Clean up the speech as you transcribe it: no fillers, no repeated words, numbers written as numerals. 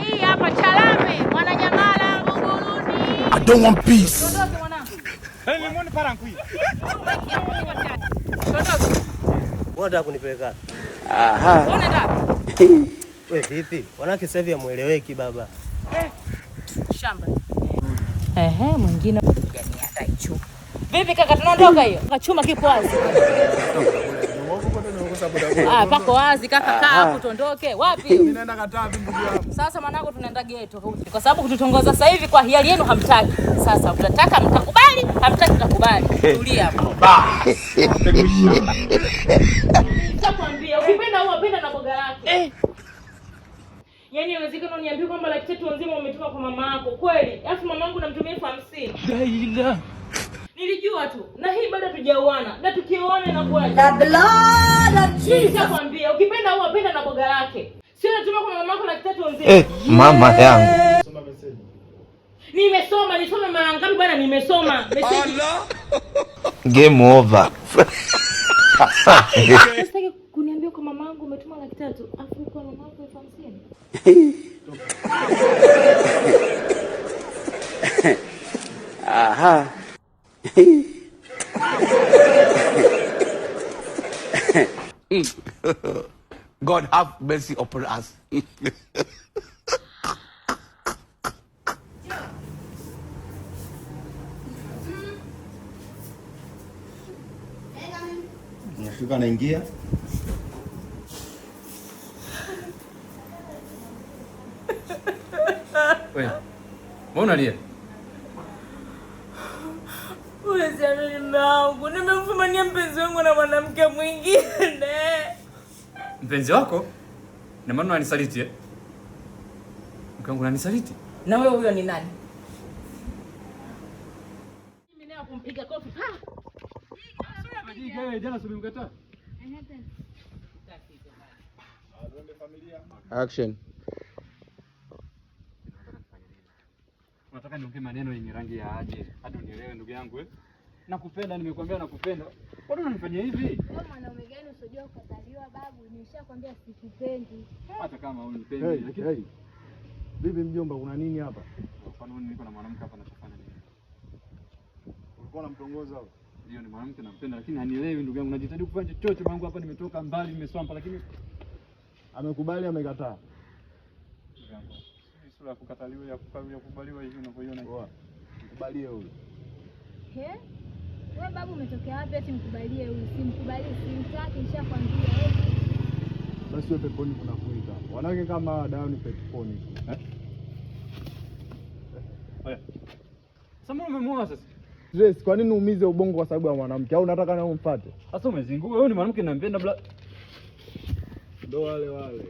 Hii hapa Chalame, Mwananyamala, Buguruni. I don't want peace. Tuondoke mwanangu. Tuondoke. Unataka kunipeleka? Aha. Wewe unaenda? We vipi? Wanawake sasa hivi hamueleweki baba. Shamba. Ehe, mwingine yani hata hicho. Vipi kaka, tunaondoka hiyo? Chuma kipo wazi. Ah, pako wazi kaka, kaa hapo tuondoke. Wapi? Mimi naenda Katavi ndugu yangu. Sasa mwanangu, tunaenda geto kwa sababu kututongoza sasa hivi kwa hiari yenu hamtaki. Sasa mtataka mtakubali, hamtaki mtakubali. Tulia hapo. Nitakwambia ukipenda au apenda na boga lake. Yaani inawezekana uniambie kwamba 300,000 nzima umetuma kwa mama yako kweli? Alafu mama yangu namtumia 50,000. Nilijua tu. Na hii bado hatujaoana. Na tukioana inakuwaje? The blood of Jesus. Nitakwambia ukipenda au apenda na boga lake. Sio natuma kwa mama yako 300,000 nzima. Eh, mama yangu. Soma message. Nimesoma, nisome mara ngapi bwana? Nimesoma. Message. Game over. Sitaki kuniambia kwa mamangu umetuma 300,000, afu kwa mamangu 50,000. Aha. God have mercy upon us. Nashuka naingia. Wewe. Mbona unalia? Huwezi amini mume wangu, nimemfumania mpenzi wangu na mwanamke mwingine. Mpenzi wako? Na maana unanisaliti eh? Mke wangu unanisaliti? Na wewe huyo ni nani? Mimi naye kumpiga kofi. Pa! Wewe jana si umemkataa? Action. Unataka niongee maneno yenye rangi ya aje? Hadi unielewe ndugu yangu eh? Nakupenda, nimekuambia nakupenda. Mbona unanifanyia hivi? Wewe mwanaume gani usiojua kukataliwa babu? Nimeshakwambia sikupendi. Hata kama unipendi, Hey, lakini hey. Vipi mjomba, kuna nini hapa? mfano niko na mwanamke hapa anachofanya nini? Ulikuwa unamtongoza au? Ndio, ni mwanamke nampenda, lakini hanielewi ndugu yangu. Najitahidi kufanya chochote mwanangu hapa, nimetoka mbali, nimeswampa, lakini Amekubali amekataa? ndugu yangu, si sura ya kukataliwa ya kukubaliwa hivi unavyoiona. Poa. Mkubalie huyu. He? Wewe babu umetokea wapi ati mkubalie huyu? Simkubalii, simtaki, nishakwambia. Eh. Basi wewe peponi kuna kuita. Wanawake kama hawa dawa ni peponi tu. Eh? Oya. Sasa mbona umemuoa sasa? Stress, kwa nini uumize ubongo kwa sababu ya mwanamke? Au unataka nawe umfuate? Sasa umezingua. Wewe ni mwanamke nampenda bla. Ndo wale wale.